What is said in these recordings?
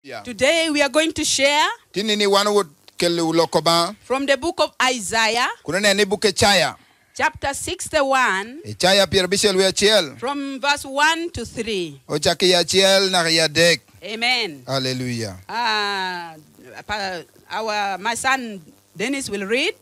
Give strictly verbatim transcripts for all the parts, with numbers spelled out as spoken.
Yeah. Today we are going to share Tinni ni wan owot kelo lok Obaŋa from the book of Isaiah, kun oneno i buk Icaya, chapter sixty-one, Icaya pyerabicel wie acel, from verse one to three. Ocakke i acel naka i adek. Amen. Aleluya. Uh, pa- our my son Dennis will read.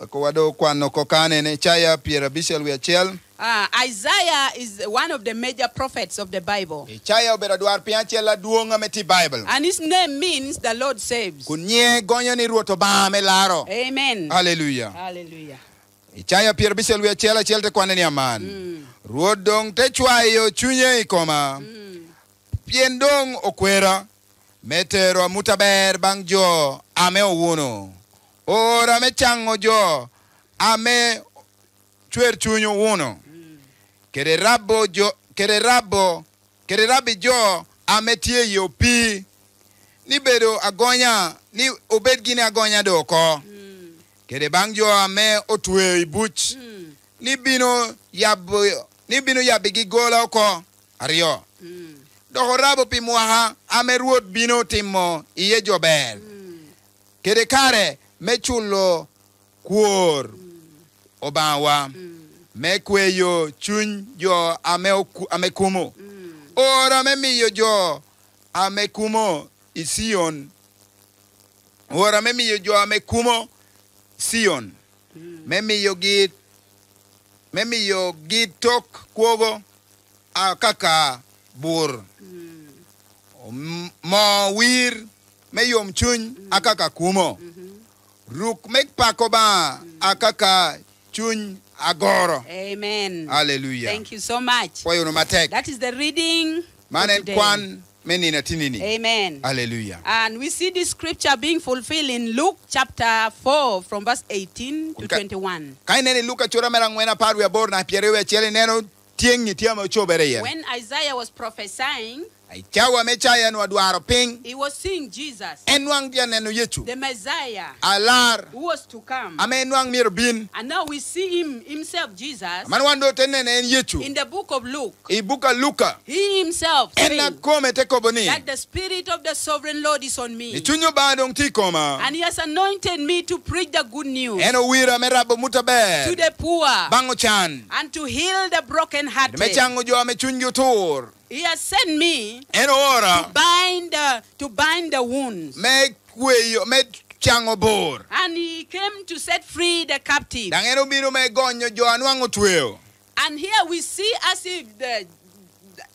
Wek wadok kwan oko kan en Icaya pyerabicel wie acel. Uh, Isaiah is one of the major prophets of the Bible. Icaya obedo adwarpiny acel adwoŋ ame tye i Baibul. And his name means the Lord saves. Kun nyiŋe gonyo ni Rwot Obaŋa ame laro. Amen. Aleluya. Hallelujah. Icaya pyerabicel wie acel acel te kwanne ni aman. Mm. Rwot doŋ te cwayo cunye i koma. Mm. Pien doŋ okwera me tero amut aber baŋ jo ame owuno, oora me caŋo jo ame cwer cuny owuno, kede rabo jo, kede rabo, kede rabbi jo ame tye i opii, ni bedo agonya, ni obed gin agonya do oko, kede baŋ jo ame otweo i buc, ni bino yabo, ni bino yabbigi gola oko. Aryo, dok orabo pi mwaka ame Rwot bino timo iye jo ber, kede kare me culo kwor Obaŋawa, me kweyo cuny jo ame oku- ame kumo, oro ame miyo jo ame kumo i Cion, oro ame miyo jo ame kumo Cion, me miyogi, me miyogi tok kwogo akaka bur, m- moo wir me yomcuny akaka kumo, ruk me pako Obaŋa akaka cuny agoro. Amen. Hallelujah. Thank you so much. Pwoyo wunu matek. That is the reading Man for en today. Kwan me nino atinini. Amen. Hallelujah. And we see this scripture being fulfilled in Luke chapter four from verse eighteen to Kun ka- twenty-one. Ka ineno i Luka cura mere aŋwen apar wie aboro na pyeraryo wie acel, ineno tyeŋŋi tye ame ocobere iye. When Isaiah was prophesying, I cawa me Icaya nwa dwaro piny, he was seeing Jesus, en nwaŋ tye aneno Yecu, the Messiah, alar, who was to come. Ame en nwaŋ myero bin. And now we see him himself, Jesus, Aman wan doŋ te neno en Yecu in the book of Luke. I buk a Luka. He himself En said akome te kobo ni, that the Spirit of the Sovereign Lord is on me. Ni Cuny Obaŋa doŋ tye i koma. And he has anointed me to preach the good news En owira me rabo mut aber to the poor baŋ ocan, and to heal the brokenhearted. Me caŋo jo ame cunygi otur. He has sent me En oora to bind the, to bind the wounds. Me kweyo, me caŋo bor. And he came to set free the captive. Daŋ en obino me gonyo jo a nwaŋ otweo. And here we see as if the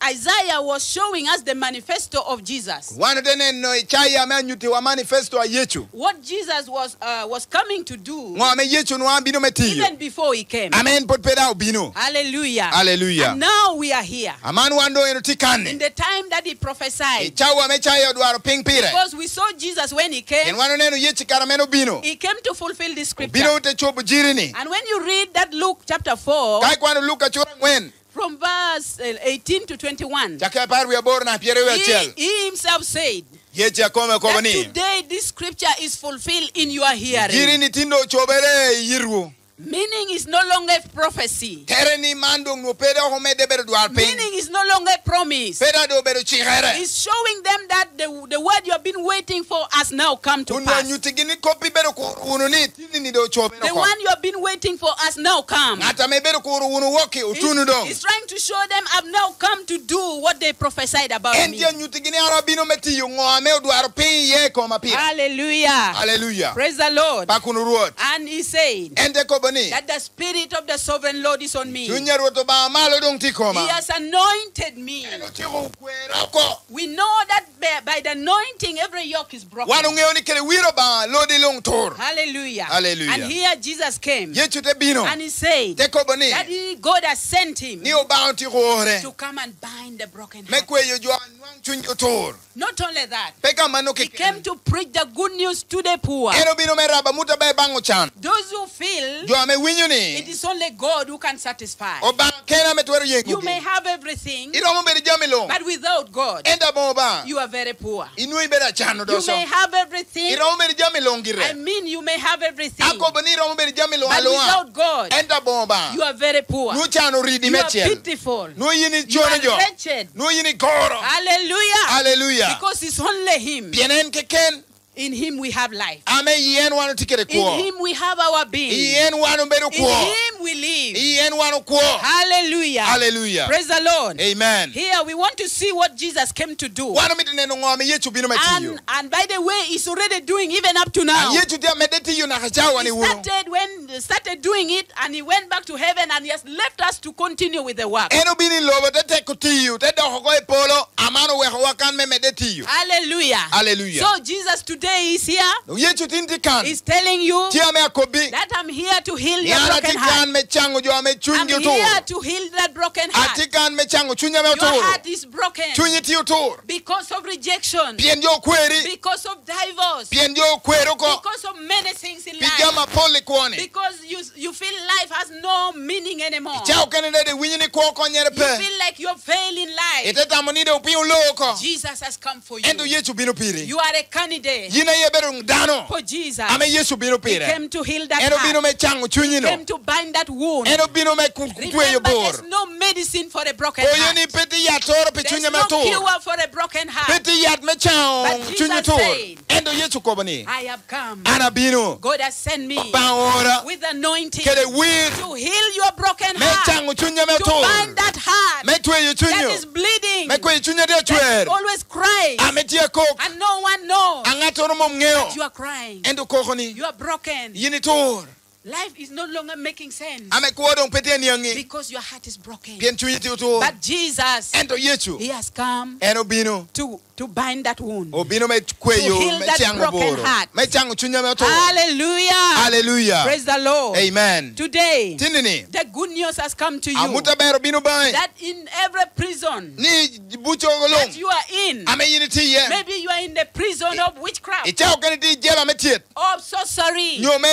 Isaiah was showing us the manifesto of Jesus. Wan ote neno Icaya ame anyuttiwa manifesto a Yecu. What Jesus was, uh, was coming to do, Ŋo ame Yecu nwa bino me tiyo? Even before he came. Ame en pwod pe daŋ obino. Hallelujah. Hallelujah. And now we are here. Aman wan doŋ en otye kan-ni. In the time that he prophesied. I cawa ame Icaya odwaro piny pire. Because we saw Jesus when he came. Pien wan oneno Yecu i kare ame en obino. He came to fulfill this scripture. Obino te cobo jiri-ni. And when you read that Luke chapter four, Ka ikwano Luka cura aŋwen, from verse, uh, eighteen to twenty-one, Cakke apar wie aboro na pyeraryo acel. He, he himself said, Yecu akome okobo that ni, today this scripture is fulfilled in your hearing. Jiri-ni tin doŋ ocobere i yitwu. Meaning is no longer a prophecy. Tere ni man doŋ nwo pe dok omedde bedo dwar piny. Meaning is no longer a promise. Pe daŋ doŋ obedo cikere. It's showing them that the, the word you have been waiting for has now come to Kun pass. Nwa nyuttigi ni kop ibedo kuro wunu ni, Ni doŋ ocobere oko. The one you have been waiting for has now come. Ŋat ame ibedo kuro wunu wokki, otuno doŋ. He's trying to show them, "I've now come to do what they prophesied about me." En tye anyuttigi ni an abino me tiyo ŋo ame odwaro piny iye i koma pire. Hallelujah. Hallelujah. Praise the Lord. Pak wunu Rwot. And he said, En te kobo ni, that the Spirit of the Sovereign Lord is on me. Cuny a Rwot Obaŋa malo doŋ tye i koma. He has anointed me. En otyeko okwera oko. We know that by, by the anointing, every yoke is broken. Wan oŋeo ni kede wiro Obaŋa lodi luŋ tur. Hallelujah. Hallelujah. And here Jesus came. Yecu te bino. And he said, Te kobo ni, that he, God has sent him, ni Obaŋa otyeko ore, to come and bind the broken heart. Me kweyo jo a nwaŋ cunygi otur. Not only that, Pe ka mano he keken. Came to preach the good news to the poor. En obino me rabo amut aber baŋ ocan. Those who feel, Jo ame winyo ni, it is only God who can satisfy. Obaŋa kene ame twero yeŋogi. You may have everything, Iromo bedo jami luŋ. But without God, Ento aboŋo Obaŋa, You are very poor. Inwoŋo ibedo Kan odoco. You may have everything. Iromo bedo jami luŋ gire. I mean, you may have everything. Akobo ni iromo bedo jami luŋ aluŋa. But without God, ento aboŋo Obaŋa, you are very poor. Nwoŋo can oridi me cel. You are pitiful. Nwoŋo yin icono jo. You are wretched. Nwoŋo yin igoro. Hallelujah. Hallelujah. Because it's only Him. Pien en keken. In Him we have life. Ame i en wan otye kede kwo. In Him we have our being. I en wan obedo kwo. In Him we live. I en wan okwo. Hallelujah. Hallelujah. Praise the Lord. Amen. Here we want to see what Jesus came to do. Wan omito neno ŋo ame Yecu obino me tiyo. And, and by the way, He's already doing even up to now. Yecu tye amedde tiyo naka cawa ni wunu. He started when, started doing it, and He went back to heaven, and He has left us to continue with the work. En obino i lobo, te teko tiyo, te dok oko i polo, aman owekowa kan me medde tiyo. Hallelujah. Hallelujah. So Jesus today is here. Yecu tin tye kan. He's telling you, tye ame akobbi, that I'm here to heal your broken heart. Ni an atye kan me caŋo jo ame cunygi otur. I'm here to heal that broken heart. Atye kan me caŋo cuny ame otur. Your heart is broken. Cunyi tye otur. Because of rejection. Pien jo okweri. Because of divorce. Pien jo okweri oko. Because of many things in life. Pi jami apol i kwoni. Because you, you feel life has no meaning anymore. Icako kene dede iwinyo ni kwo konnyere pe. You feel like you're failing life. Ite tamo ni dong piny oloo oko. Jesus has come for you. Ento Yecu bino piri. You are a candidate. Yin aye ibedo dano. For Jesus. Ame Yecu bino pire. He came to heal that heart. En obino me caŋo cunyi no. He came to bind that wound. En obino me ku-, tweyo bor. Remember, there's no medicine for a broken heart. Oyo ni pe tye yat toro pi cuny ame otur. There's no cure for a broken heart. Pe tye yat me caŋo cuny otur. But Jesus said, ento Yecu okobo ni, "I have come." An abino. God has sent me. Obaŋa oora. With anointing. Kede wir. To heal your broken heart. Me caŋo cuny ame otur. To bind that heart. Me tweyo cuny. That is bleeding. Me kweyo cuny a tye acwer. That is always crying. Ame tye akok. And no one knows. A ŋattoro mom ŋeo. But you are crying. Ento koko ni. You are broken. Yin itur. Life is no longer making sense. Ame kwo doŋ pe tye aniaŋi. Because your heart is broken. Pien cunyi tye otur. But Jesus, ento Yecu, He has come, en obino, to, to bind that wound. Obino me kweyo, to heal that broken heart, me caŋo boro, me caŋo cuny ame otur. Hallelujah. Hallelujah. Praise the Lord. Amen. Today, tinni-ni, the good news has come to you. Amut aber obino baŋi. That in every prison, ni buc oko luŋ, that you are in, ame yin itye iye. Maybe you are in the prison of witchcraft. Icako kene itye i jela me tyet. Of sorcery. Nyo me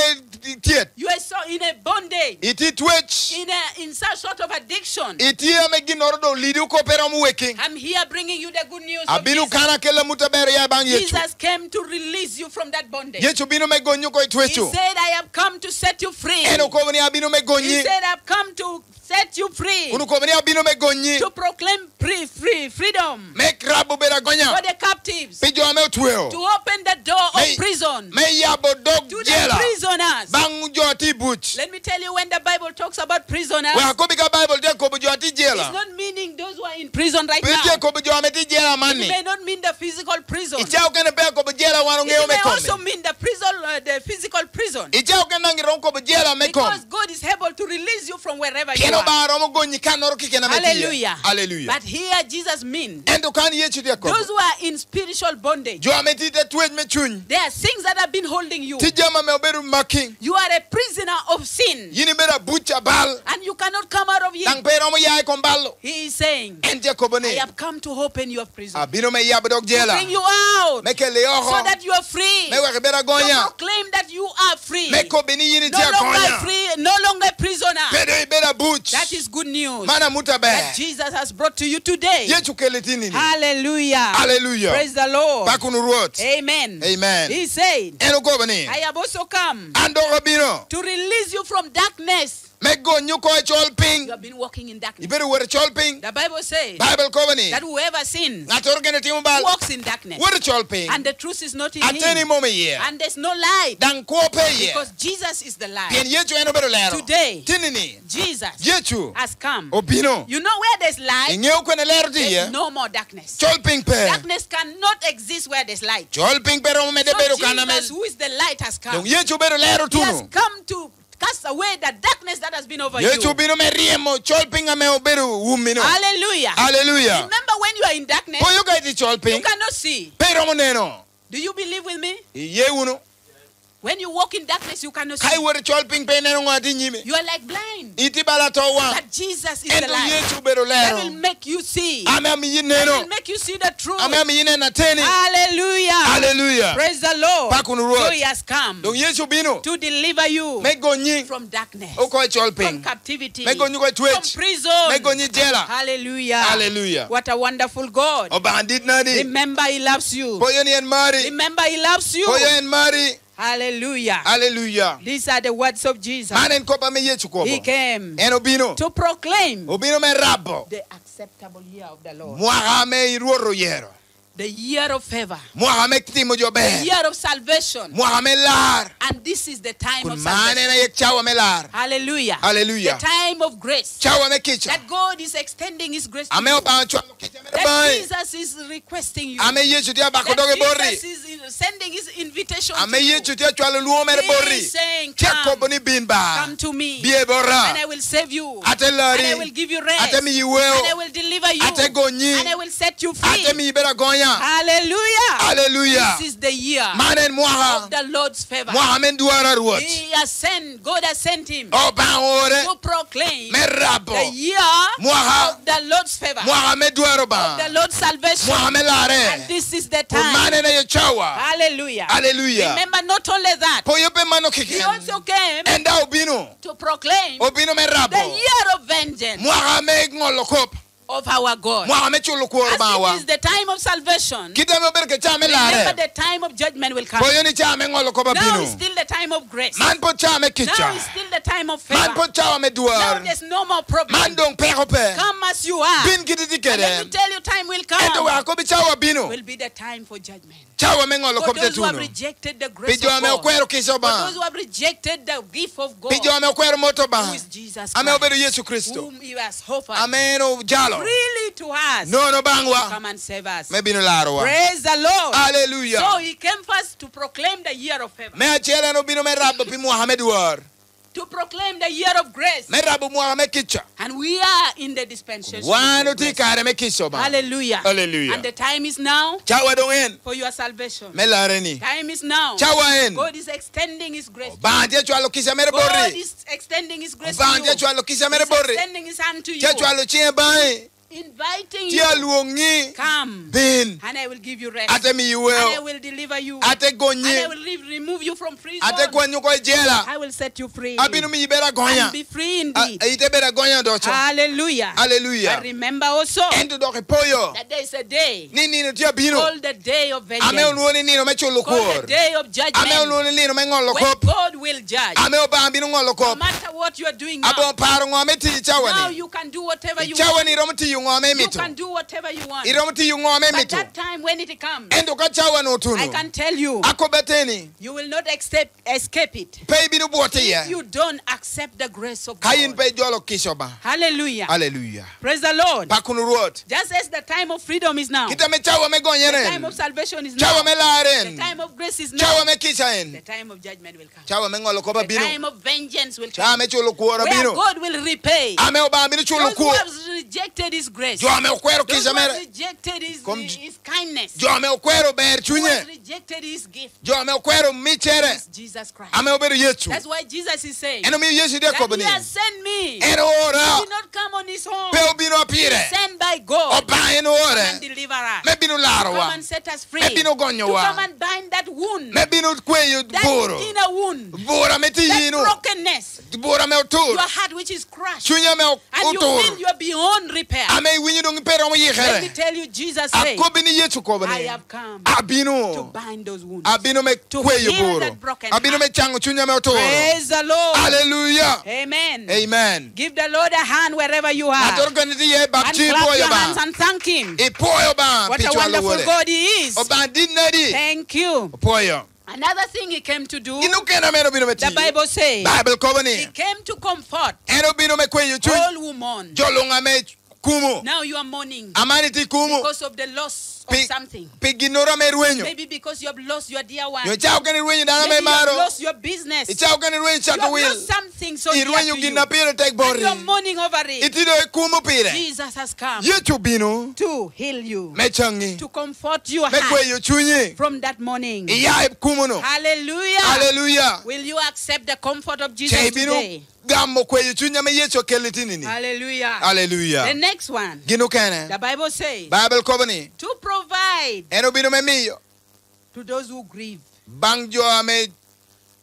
tyet. You are so in a bondage. Itye i twec. In a, in some sort of addiction. Itye ame ginnoro doŋ olidi oko pe romo weki. I'm here bringing you the good news of Jesus. Abino kan akella mut aber ya i baŋ Yecu. Jesus came to release you from that bondage. Yecu bino me gonyi oko i tweco. He said, "I have come to set you free." En okobo ni, "Abino me gonyi." He said, "I've come to set you free." Kun okobo ni, "Abino me gonyi." To proclaim free, free, freedom. Me rabo bedo agonya. For the captives. Pi jo ame otweo. To open the door of prison. Me, me yabo dog jela. To the prisoners. Baŋ jo a tye i buc. Let me tell you, when the Bible talks about prisoners, wek akobbi ka Baibul tye kobo jo a tye i jela. It's not meaning those who are in prison right now. Pe tye kobo jo ame tye i jela amanni. It may not mean the physical prison. Icako kene pe kobo jela wan oŋeo me kome. It may also mean the prison, uh, the physical prison. Icako kene daŋ iromo kobo jela me kom. Because God is able to release you from wherever you are. Pien Obaŋa romo gonyi kannoro keken ame itye iye. Hallelujah. Hallelujah. But here Jesus means, ento kan Yecu tye akobo, those who are in spiritual bondage, jo ame tye i te twec me cuny, there are things that have been holding you. Tye jami ame obedo maki. You are a prisoner of sin. Yin ibedo abuc a bal. And you cannot come out of it. Daŋ pe iromo ya i kom bal-lu. He is saying, en tye akobo ni, "I have come to open your prison." Abino me yabo dog jela. To bring you out. Me keli oko. So that you are free. Me wek ibed agonya. To proclaim that you are free. Me kobbi ni yin itye agonya. No longer free, no longer a prisoner. Pe doŋ ibedo abuc. That is good news. Man amut aber. That Jesus has brought to you today. Yecu keli tinni. Hallelujah. Hallelujah. Praise the Lord. Pak wunu Rwot. Amen. Amen. He said, en okobo ni, "I have also come, an dok abino, to release you from darkness." Me gonyi oko i col piny. You have been walking in darkness. Ibedo wot i col piny. The Bible says, Baibul kobo ni, that whoever sins, ŋattoro gin etimo bal, walks in darkness, wot i col piny. And the truth is not in him. Ateni mom iye. And there's no light. Daŋ kwo pe iye. Because Jesus is the light. Pien Yecu en obedo lero. Today, tinni-ni, Jesus, Yecu, has come. Obino. You know where there's light? Iŋeo kwene lero tye iye? There's no more darkness. Col piny pe. Darkness cannot exist where there's light. Col piny pe romo medde bedo kan ame. So Jesus, who is the light, has come. Doŋ Yecu obedo lero tuno. He has come to cast away the darkness that has been over you. Yecu obino me ryemo col piny ame obedo wumi-nu. Hallelujah. Hallelujah. Remember, when you are in darkness, poyo ka itye i col piny, you cannot see. Pe iromo neno. Do you believe with me? Iye wunu? When you walk in darkness, you cannot see. Ka iwoto i col piny, pe ineno ŋo a tye i nyimi. You are like blind. Itye bala ato waŋ. But Jesus is the light. Ento Yecu obedo lero. That will make you see. Ame amiyi neno. That will make you see the truth. Ame amiyi neno ateni. Hallelujah. Hallelujah. Praise the Lord. Pak wunu Rwot. So he has come Doŋ Yecu obino to deliver you me gonyi from darkness, oko i col piny, from captivity, me gonyi oko i twec, from prison. Me gonyi i jela. Hallelujah. Hallelujah. What a wonderful God. Obaŋa dit nadi. Remember, he loves you. Poyo ni en mari. Remember, he loves you. Poyo en mari. Hallelujah. Hallelujah. These are the words of Jesus. Man en kop ame Yecu kobo. He came En obino. To proclaim Obino me rabo the acceptable year of the Lord. Mwaka ame Rwot oyero. The year of favor. Mwaka me timo jo ber. The year of salvation. Mwaka me lar. And this is the time Kun of man en salvation. Aye cawa me lar. Hallelujah. Hallelujah. The time of grace. Cawa me kica. That God is extending his grace Ame to you. Obaŋa cwalo kica mere That baŋi. Jesus is requesting you. Ame Yecu tye abako That doge boti. Jesus is in- sending his invitation Ame to you. Yecu tye acwalo lwongo mere He boti. Is saying, Tye akobo "Come, ni bin ba. Come to me, Bye bota. And I will save you. Ate lari. And I will give you rest. Ate miyi weo. And I will deliver you. Ate gonyi. And I will set you free." Ate miyi bedo agonya. Hallelujah. Hallelujah. This is the year Man en mwaka. Of the Lord's favor. Mwaka me dwaro a Rwot. He has sent, God has sent him Obaŋa ore. To proclaim Me rabo. The year Mwaka. Of the Lord's favor. Mwaka me dwaro ba. Of the Lord's salvation. Mwaka me larre. And this is the Kun man time. En aye cawa. Hallelujah. Hallelujah. Remember, not only that, Poyo pe mano he keken. Also came En daŋ obino. To proclaim Obino me rabo. The year of vengeance Mwaka me ŋolo kop. Of our God. Mwaka me culo kwor As Obaŋawa. It is the time of salvation, Kit ame obedo kede caa me larre. Remember the time of judgment will come. Poyo ni caa me ŋolo kop Now abino. Is still the time of grace. Man pwod caa me kica. Now is still the time of favor. Man pwod cawa me dwar. Now there's no more problem. Man doŋ peko pe. Come as you are. Bin kit itye kede. And let me tell you, time will come. Ento wek akobi cawa bino. Will be the time for judgment. Cawa me ŋolo kop te tuno. For those who have rejected the grace of God. Pi jo ame okwero kica Obaŋa. For those who have rejected the gift of God. Pi jo ame okwero mot Obaŋa. Who is Jesus Christ. Ame obedo Yecu Kricito. Whom he has offered. Ame en ojalo. Freely to us. Nono baŋwa. Come and save us. Me bino larowa. Praise the Lord. Hallelujah. So he came first to proclaim the year of favor. Me acel en obino me rabo pi mwaka me dwar. To proclaim the year of grace. Me rabo mwaka me kica. And we are in the dispensation of grace. Wan otye i kare me kica Obaŋa. Hallelujah. Hallelujah. And the time is now. Cawa doŋ en. For your salvation. Me larre ni. Time is now. Cawa en. God is extending his grace to you. Obaŋa tye cwalo kica mere boti. God is extending his grace to you. Obaŋa tye cwalo kica mere boti. He's extending his hand to you. Tye cwalo ciŋe baŋi. Inviting you. Tye alwoŋi. Come. Bin. And I will give you rest. Ate miyi weo. And I will deliver you. Ate gonyi. And I will re- remove you from prison. Ate kwanyi oko i jela. I will set you free. Abino miyi bedo agonya. And be free indeed. A- ite bedo agonya odoco. Hallelujah. Hallelujah. But remember also Ento dok ipoyo that there is a day ni nino tye abino called the day of vengeance. Ame olwoŋo ni nino me culo kwor. Called the day of judgment. Ame olwoŋo ni nino me ŋolo kop. When God will judge. Ame Obaŋa bino ŋolo kop. No matter what you are doing now. Aboŋo paro ŋo ame tye i cawani. Now you can do whatever you want. I cawani iromo tiyo ŋo ame imito. You can do whatever you want. Iromo tiyo ŋo ame imito. But that time when it comes, ento ka cawani otuno, I can tell you, akobbi ateni, you will not accept, escape it. Pe ibino bwot iye. If you don't accept the grace of God. Ka in pe ijolo kica Obaŋa. Hallelujah. Hallelujah. Praise the Lord. Pak wunu Rwot. Just as the time of freedom is now. Kit ame cawa me gonyere en. The time of salvation is now. Cawa me larre en. The time of grace is now. Cawa me kica en. The time of judgment will come. Cawa me ŋolo kop abino. The time of vengeance will come. Cawa me culo kwor abino. Where God will repay. Ame Obaŋa bino culo kwor. Those who have rejected his grace. Jo ame okwero kica mere. Those who have rejected his, his kindness. Jo ame okwero ber cunye. Who have rejected his gift. Jo ame okwero miccere. Is Jesus Christ. Ame obedo Yecu. That's why Jesus is saying, En omiyo Yecu tye that akobo ni, he has sent me. En oora. He did not come on his own. Pe obino pire. He is sent by God. Obaŋa en oora. Come and deliver us. Me bino larowa. Come and set us free. Me bino gonyowa. To come and bind that wound. Me bino kweyo bur. That inner wound. Bur ame tye i yino. That brokenness. Bur ame otur. Your heart which is crushed. Cunyi ame o- And you feel you are beyond repair. Ame iwinyo doŋ pe iromo yikere. Let me tell you, Jesus said, akobbi ni Yecu okobo ni, I have come to bind those wounds. Abino me kweyo buro. Abino me caŋo cunyi ame otur. Praise the Lord. Hallelujah. Amen. Amen. Give the Lord a hand wherever you are. Ŋattoro kene tye iye, bab ciŋi, pwoyo Obaŋa. And clap your hands and thank him. Ipwoyo Obaŋa pi cwalo Wode. What a wonderful God he is. Obaŋa dit nadi. Thank you. Opwoyo. Another thing he came to do, Gin okene ame en obino me timo. The Bible says, Baibul kobo ni, he came to comfort, en obino me kweyo cuny, all who mourn. Jo luŋ ame kumo. Now you are mourning. Aman itye kumo. Because of the loss of something. Pi ginnoro ame irwenyo. Maybe because you have lost your dear one. Nyo icako kene irwenyo dano ame imaro. Maybe you have lost your business. Icako kene irwenyo cato wil. You have lost something so dear to you. Irwenyo gin a pire tek boti. And you are mourning over it. Itye doŋ ikumo pire. Jesus has come, Yecu obino to heal you, me caŋi, to comfort your heart, me kweyo cunyi, from that mourning. Iya i kumo-nu. Hallelujah. Hallelujah. Will you accept the comfort of Jesus today? Ce ibino gamo kweyo cuny ame Yecu okelo i tinini? Hallelujah. Hallelujah. The next one, gin okene, the Bible says, Baibul kobo ni, to provide, en obino me miyo. to those who grieve. Baŋ jo ame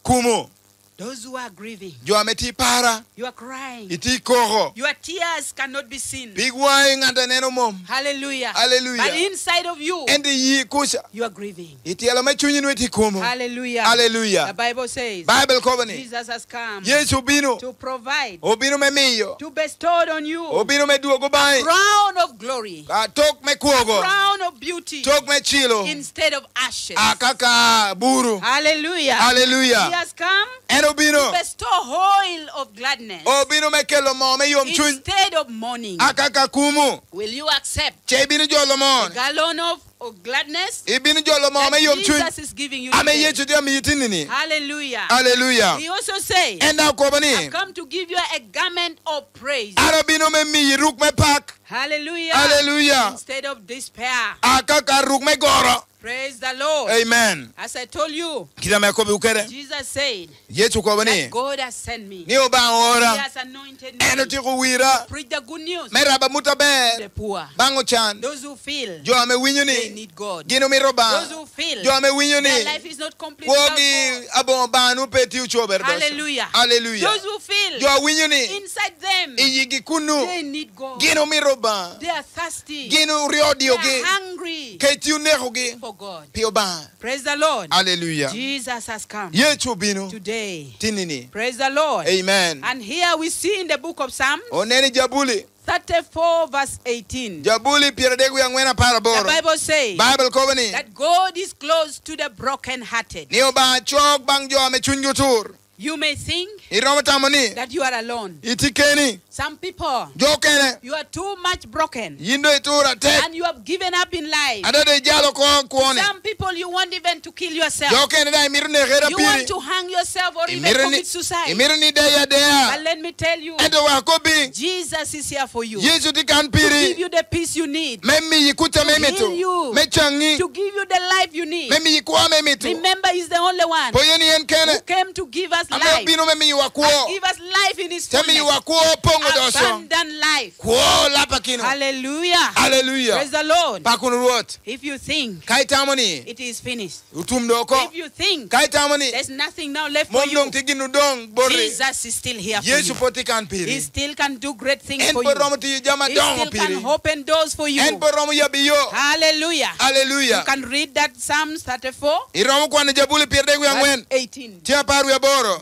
kumo, those who are grieving, jo ame tye i para, you are crying, itye i koko, your tears cannot be seen. Pig waŋi ŋat a neno mom. Hallelujah. Hallelujah. But inside of you, ento i yi kuca, you are grieving. I tyelo me cunyi nwe tye kumo. Hallelujah. Hallelujah. The Bible says, Bible kobo ni, Jesus has come, Yecu obino, to provide, obino me miyo, to bestow on you, obino me dwogo baŋi, crown of glory, atok me kwogo, crown of beauty, tok me cilo, instead of ashes. Akaka buru. Hallelujah. Hallelujah. He has come, en obino, to bestow oil of gladness, obino me kelo moo me yomcuny, instead of mourning. Akaka kumo. Will you accept, ce ibino jolo moo, the gallon of, of gladness, ibino jolo moo that me yomcuny, Jesus is giving you ame today? Yecu tye amiyi tinini. Hallelujah. Hallelujah. He also says, en daŋ okobo ni, "I've come to give you a garment of praise." An abino me miyi ruk me pak. Hallelujah. Hallelujah. Instead of despair. Akaka ruk me goro. Praise the Lord. Amen. As I told you, kite ame akobbiwu kede, Jesus said, Yecu okobo ni, that God has sent me. Ni Obaŋa oora. He has anointed me. En otyeko wira. Preach the good news. Me rabo amut aber. The poor. Baŋ ocan. Those who feel, jo ame winyo ni, they need God. Gin omito Obaŋa. Those who feel, jo ame winyo ni, their life is not complete without God. Kwogi aboŋo baŋanu pe tye ocobere doco. Hallelujah. Hallelujah. Those who feel, jo awinyo ni, inside them, i yigi kunnu, they need God. Gin omito Obaŋa. They are thirsty. Gin oryo odiogi. They are hungry. Kec tye onekogi. For God. Pi Obaŋa. Praise the Lord. Hallelujah. Jesus has come. Yecu obino. Today. Tinini. Praise the Lord. Amen. And here we see in the book of Psalms, onen i Jabuli, thirty-four verse eighteen. Jabuli pyeradek wie aŋwen apar aboro. The Bible says, Bible kobo ni, that God is close to the brokenhearted. Ni Obaŋa cok baŋ jo ame cunygi otur. You may think, iromo tamo ni, that you are alone. Itye keni. Some people, jo okene, you are too much broken. Yin doŋ itur atek. And you have given up in life. Ate doŋ ijalo oko kwoni. Some people, you want even to kill yourself. Jo okene daŋ imito nekere piri. You want to hang yourself or even commit suicide. Imito ni ideyi adeya. But let me tell you, ento wek akobbi, Jesus is here for you. Yecu tye kan piri. To give you the peace you need. Me miyi kuc ame imito. To heal you. Me caŋi. To give you the life you need. Me miyi kwo ame imito. Remember, he's the only one. Poyo ni en kene. Who came to give us life. Ame obino me miyowa kwo. And give us life in his fullness. Te miyowa kwo poŋo doco. Abundant life. Kwo lapakino. Hallelujah. Hallelujah. Praise the Lord. Pak wunu Rwot. If you think, ka itamo ni, it is finished. Otum doŋ oko. If you think, ka itamo ni, there's nothing now left for you, mom doŋ tye gin odoŋ boti, Jesus is still here for you. Yecu pwod tye kan piri. He still can do great things for you. En pwod romo tiyo jami adoŋo piri. He still can open doors for you. En pwod romo yabbi yo. Hallelujah. Hallelujah. You can read that Psalms thirty-four, iromo kwano Jabuli pyeradek wie aŋwen, verse eighteen. Tye apar wie aboro.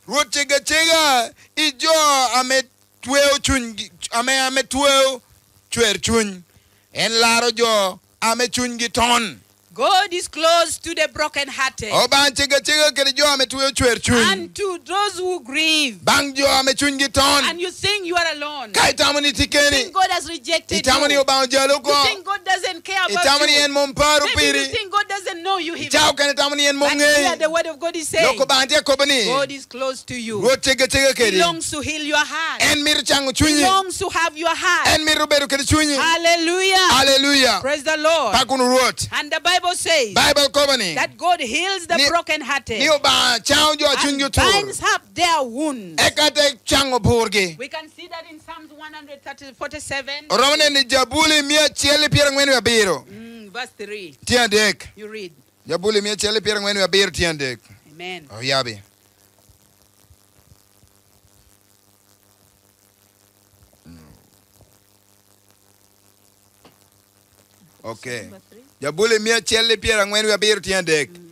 Rwot cego acega i jo ame tweo cunygi, ame, ame tweo cwer cuny. En laro jo ame cunygi ton. God is close to the brokenhearted. Obaŋa cego acega kede jo ame tweo cwer cuny. And to those who grieve. Baŋ jo ame cunygi ton. And you think you are alone. Ka itamo ni tye keni. You think God has rejected you. Itamo ni Obaŋa ojali oko. You think God doesn't care about you. Itamo ni en mom paro piri. Maybe you think God doesn't know you even. Ca okene itamo ni en mom ŋeyi. But here the word of God is saying, Lok Obaŋa tye akobo ni, God is close to you. Rwot cego acega kedi. He longs to heal your heart. En mito caŋo cunyi. He longs to have your heart. En mito bedo kede cunyi. Hallelujah. Hallelujah. Praise the Lord. Pak wunu Rwot. And the Bible says, Bible kobo ni, that God heals the brokenhearted, ni Obaŋa caŋo jo a cunygi otur. And binds up their wounds. Eka te caŋo burgi. We can see that in Psalms one forty-seven. Oromo neno i Jabuli mia acel i pyeraŋwen wie abiro. Mm, verse three. Tye adek. You read. Jabuli mia acel i pyeraŋwen wie abiro tye adek. Amen. Oyabi. Ok. Number three. Jabuli mia acel i pyeraŋwen wie abiro tye adek. Mm.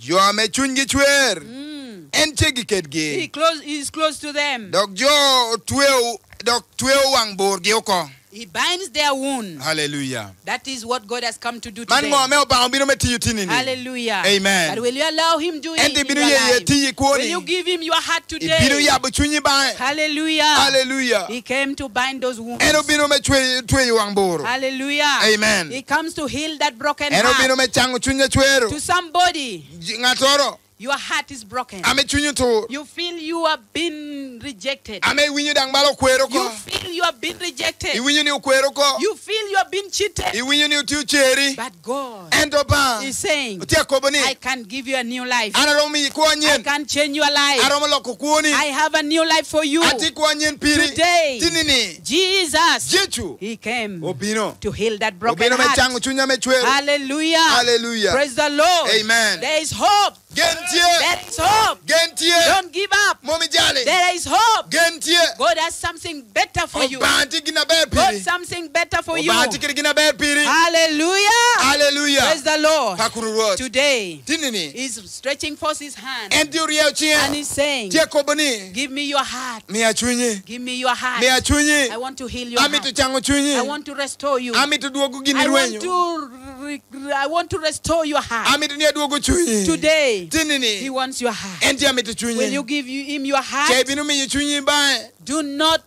Jo ame cunygi cwer, mm, en ceggi kedgi. He close, he is close to them. Dok jo otweo, dok tweo waŋ burgi oko. He binds their wound. Hallelujah. That is what God has come to do today. Man ŋo ame Obaŋa obino me tiyo tinini? Hallelujah. Amen. But will you allow him do it in your life? Ento ibino ye, ye tiyo i kwoni? Will you give him your heart today? Ibino yabo cunyi baŋe? Hallelujah. Hallelujah. He came to bind those wounds. En obino me cwe-, tweyo waŋ buro. Hallelujah. Amen. He comes to heal that broken heart. En obino me caŋo cuny acwero. To somebody. Ji-, ŋattoro. Your heart is broken. Ame cunyi otur. You feel you have been rejected. Ame iwinyo daŋ bala okwero oko. You feel you have been rejected. Iwinyo ni okwero oko. You feel you have been cheated. Iwinyo ni otye oceri. But God Ento Obaŋa is saying, otye akobo ni, "I can give you a new life. An aromo miyi kwo anyen. I can change your life. Aromo loko kwoni. I have a new life for you." Atye kwo anyen piri. Today, Tinini, Jesus, Yecu He came obino. To heal that broken Obino me heart. Caŋo cuny ame cwero. Hallelujah. Hallelujah. Praise the Lord. Amen. There is hope. Gen tye. There is hope. Gen tye. Don't give up. Mom ijali. There is hope. Gen tye. God has something better for you. Obaŋa tye gin aber piri. God something better for you. Obaŋa tye kede gin aber piri. Hallelujah. Hallelujah. Praise the Lord. Pako Rwot. Today, Tinini. He's stretching forth his hand. En tye oryeyo ciŋe. And he's saying, Tye akobo ni, "Give me your heart. Miya cunyi. Give me your heart. Miya cunyi. I want to heal your heart. Amito caŋo cunyi. I want to restore you. Amito dwogo gin I want irwenyo. To re-, I want to restore your heart." Amito ni adwogo cunyi. Today, Tinini. He wants your heart. En tye amito cunyi. Will you give you, him your heart? Ce ibino miyo cunyi baŋe. Do not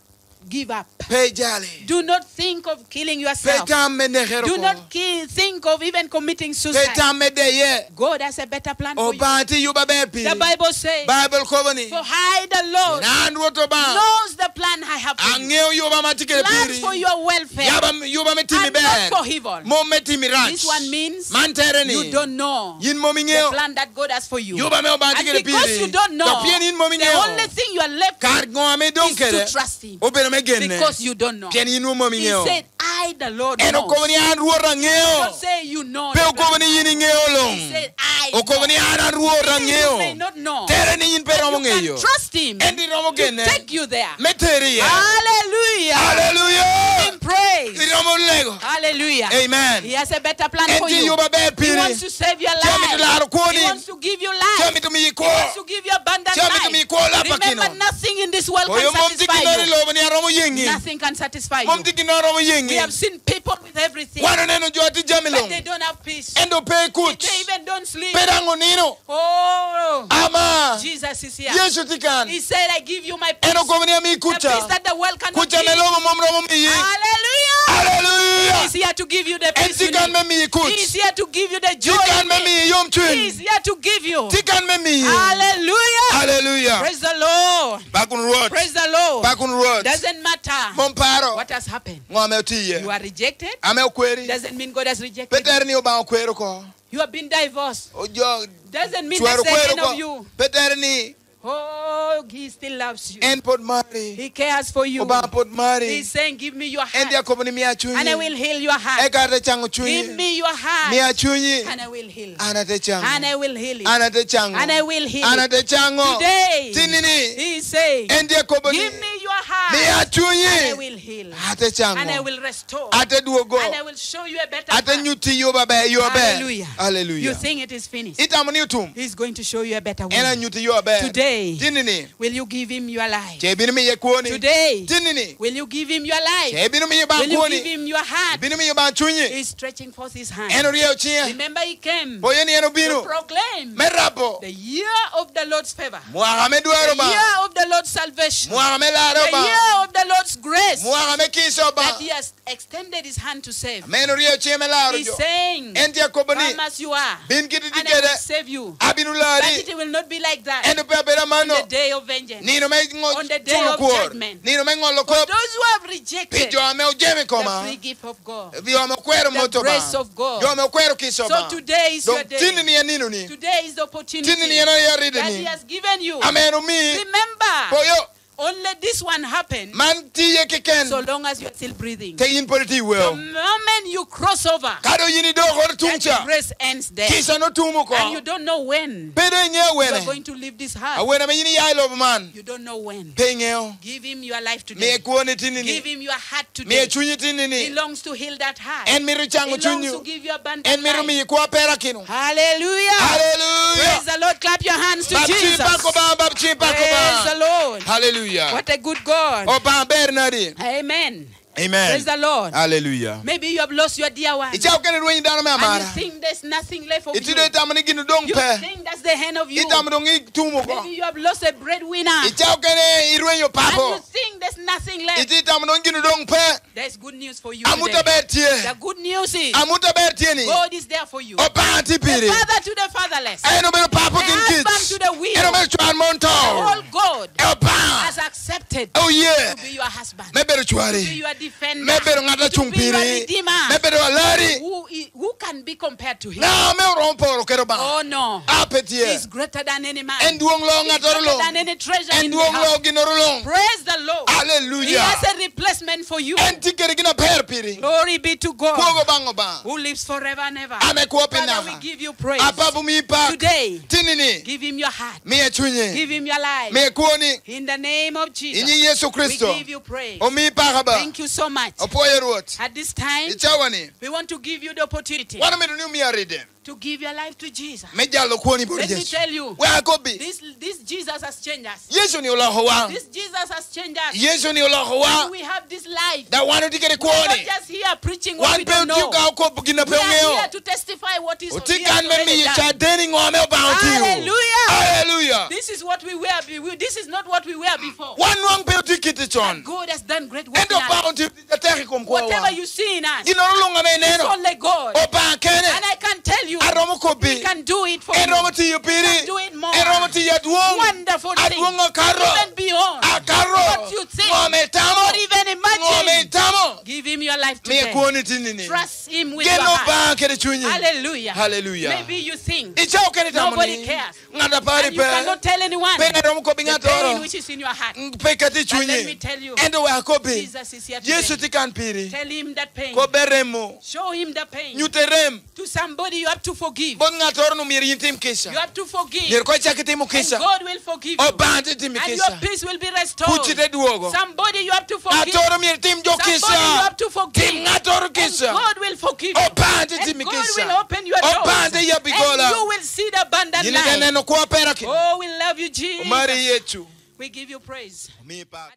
give up. Pe ijali. Do not think of killing yourself. Pe itam me nekere oko. Do not ki-, think of even committing suicide. Pe itam me deye. God has a better plan for you. Obaŋa tye yubo aber piri. The Bible says, Baibul kobo ni, "For I, the Lord, Pien an Rwot Obaŋa, knows the plan I have for you. Aŋeo yubo ame atye kede piri. Plans for your welfare. Yaba-, yubo ame timi ber. And not for evil." Mom me timi rac. This one means Man tere ni, you don't know yin mom iŋeo the plan that God has for you. Yubo ame Obaŋa tye kede piri. And because you don't know, Dok pien yin mom iŋeo, the only thing you are left with is to trust him. Kar ŋo ame idoŋ kede, obedo me genne. Because you don't know. Pien yin mom iŋeo. He said, "I, the Lord, knows." En okobo ni, "An Rwot aŋeo." Don't say you know the plan. Pe okobo ni yin iŋeo luŋ. He said, "I know." Okobo ni, "An, an Rwot aŋeo." Even you may not know. Tere ni yin pe iromo ŋeyo. But you can trust him. En iromo genne. To take you there. Me teri iye. Hallelujah. Hallelujah. Give him praise. Iromo lego. Hallelujah. Amen. He has a better plan for you. En tye yubo aber piri. He wants to save your life. Tye amito laro kwoni. He wants to give you life. Tye amito miyi kwo. He wants to give you abundant life. Tye amito miyi kwo lap akino. Remember, nothing in this world can satisfy you. Koyo mom tye ginnoro i lobo ni aromo yeŋi. Nothing can satisfy you. Mom tye ginnoro aromo yeŋi. We have seen people with everything. Wan oneno jo a tye jami luŋ. But they don't have peace. Ento pe kuc. They even don't sleep. Pe daŋ onino. Oh, Ama. Jesus is here. Yecu tye kan. He said, "I give you my peace." En okobo ni, "Amiyi kucca. The peace that the world cannot give." Kucca ame lobo mom romo miyi." Hallelujah. Hallelujah. He is here to give you the peace you need. En tye kan me miyi kuc. He is here to give you the joy you need. Tye kan me miyi yomcwiny. He is here to give you. Tye kan me miyi. Hallelujah. Hallelujah. Praise the Lord. Pak wunu Rwot. Praise the Lord. Pak wunu Rwot. Doesn't matter Mom paro what has happened. Ŋo ame otye iye. You are rejected. Ame okweri. Doesn't mean God has rejected you. Pe tere ni Obaŋa okwero oko. You have been divorced. Ojo, Doesn't mean cwero that's the end of you. Pe tere ni Oh, he still loves you. En pwod mari. He cares for you. Obaŋa pwod mari. He's saying, "Give me your heart." En tye akobo ni, "Miya cunyi." And I will heal your heart. Eka ate caŋo cunyi. Give me your heart. Miya cunyi. And I will heal. An ate caŋo. And I will heal it. An ate caŋo. And I will heal it. An ate caŋo. Today, Tinini. He is saying, En tye akobo ni, "Give me your heart." "Miya cunyi." And I will heal. Ate caŋo. And I will restore. Ate dwogo. And I will show you a better path. Ate nyutti yo aber, yo aber. Hallelujah. Hallelujah. You think it is finished. Itamo ni otum. He's going to show you a better way. En anyutti yo aber. Today, Tinini. Will you give him your life? Ce ibino miye kwoni. Today, Tinini. Will you give him your life? Ce ibino miye Obaŋa kwoni. Will you give him your heart? Ibino miye Obaŋa cunyi. He's stretching forth his hand. En oryeyo ciŋe. Remember, he came Oye ni en obino to proclaim me rabo the year of the Lord's favor. Mwaka me dwaro Obaŋa. The year of the Lord's salvation. Mwaka me larre Obaŋa. The year of the Lord's grace. Mwaka me kica Obaŋa. That he has extended his hand to save. Ame en oryeyo ciŋe me laro jo. He's saying, En tye akobo ni, "Come as you are, Bin kit itye kede, and I will save you." Abino lari. But it will not be like that. Ento pe abed amanno. On the day of vengeance. Nino me ŋo-, On the day of judgment. Culo kwor. Nino me ŋolo kop. For those who have rejected Pi jo ame ojemo i koma. The free gift of God. Pi jo ame okwero mot Obaŋa. The grace of God. Jo ame okwero kica Obaŋa. So today is your day. Dong tinini en ninoni. Today is the opportunity Tinini en aye aridini. That he has given you. Ame en omi. Remember, Poyo. Only this one happened. Man tye keken. So long as you are still breathing. Ka in pwod itye i weo. The moment you cross over, Ka doŋ yin idok oro tung ca, that grace ends there. Kica nongo tum oko. And you don't know when Pe doŋ iŋeo you are wene. Going to leave this earth. Awene ame yin iya i lobo man. You don't know when. Pe iŋeo. Give him your life today. Miye kwoni tinini. Give him your heart today. Miye cunyi tinini. He longs to heal that heart. En mito caŋo cunyi. He longs to give you abundant life. En mito miyi kwo a perakino. Hallelujah. Hallelujah. Praise the Lord. Clap your hands to Jesus. Bab ciŋ pako Obaŋa, bab ciŋ pako Obaŋa. Praise the Lord. Hallelujah. What a good God. Obaŋa ber nadi. Amen. Amen. Praise the Lord. Hallelujah. Maybe you have lost your dear one. Icako kene irwenyo dano me amara. And you think there's nothing left of you. Itudo itamo ni gin odoŋ pe. You think that's the end of you. Itamo doŋ itum oko. Maybe you have lost a breadwinner. Icako kene irwenyo papo. And you think there's nothing left. Iti itamo doŋ gin odoŋ pe. There's good news for you today. Amut aber tye. The good news is Amut aber tye ni. God is there for you. Obaŋa tye piri. A father to the fatherless. En obedo papo kin kic. A husband The will. En omio cwar mon to. The whole God Obaŋa has accepted oye to be your husband, me bedo cwari, to be your defender, me bedo ŋat a cuŋ piri, me bedo alari. Who can be compared to him? Ŋa ame oromo poro kede Obaŋa? Oh, no. A pe tye. He's greater than any man. En dwoŋ lo ŋattoro luŋ. He's greater than any treasure in the house. En dwoŋ lo ginnoro luŋ. Praise the Lord. Hallelujah. He has a replacement for you. En tye kede gin aber piri. Glory be to God. Kwogo baŋ Obaŋa. Who lives forever and ever. Ame kwo pi naka. Father, we give you praise. Apapa, omiyi pak. Today, tinini, give him your heart. Miye cunyi. Give him your life. Miye kwoni. In the name of Jesus, I nyiŋ Yecu Kricito, we give you praise. Omiyi pak, Aba. Thank you so much. Opwoyo, Rwot. At this time, I cawa ni, we want to give you the opportunity, wan omito ni omiyi aride, to give your life to Jesus. Me jalo kwoni bot Yecu. Let me tell you, wek akobbi, this, this Jesus has changed us. Yecu-ni olokowa. This Jesus has changed us. Yecu-ni olokowa. And we have this life. Dok wan otye kede kwoni. We are not just here preaching what we don't know. Wan pe otye ka okobo gin a pe oŋeo. We are here to testify what is, otye kan me miyo caden i ŋo ame Obaŋa otio. Hallelujah. Hallelujah. This is what we were be-, we, this is not what we were before. Wan nwaŋ pe otye kite con. But God has done great work in us. Ento Obaŋa otio tic atek i kom kwowa. Whatever you see in us, ginnoro luŋ ame ineno, it's only God. Obaŋa kene. And I can tell you, a romo kobbi. He can do it for you. En romo tiyo piri. He can do it more. En romo tiyo adwoŋ. Wonderful thing. Adwoŋ akato. Even beyond what you think. Akato. Ŋo ame itamo. Or even imagine. Ŋo ame itamo. Give him your life today. Miye kwoni tinini. Trust him with your heart. Gen Obaŋa kede cunyi. Hallelujah. Hallelujah. Maybe you think, icawa kene itamo ni, nobody cares. Ŋat a pari pe. And you cannot tell anyone. Pe ŋat romo kobbi ŋattoro. The pain which is in your heart. Pe kati i cunyi. But let me tell you, ento wek akobbi, Jesus is here today. Yecu tye kan piri. Tell him that pain. Kobbe remo. Show him the pain. Nyutte rem. To somebody you have to forgive. Bot ŋattoro-nu myero yin tim kica. You have to forgive. Myero koŋ icak itimo kica. And God will forgive you. Obaŋa te timi kica. And your peace will be restored. Kuc-ci te dwogo. Somebody you have to forgive. Ŋattoro myero itim jo kica. Somebody you have to forgive. Tim ŋattoro kica. And God will forgive you. Obaŋa te timi kica. And God will open your doors. Obaŋa te yabbi gola. And you will see the abundant life. Yin ite neno kwo a perakino. Oh, we love you, Jesus. Omari Yecu. We give you praise. Omiyi pak.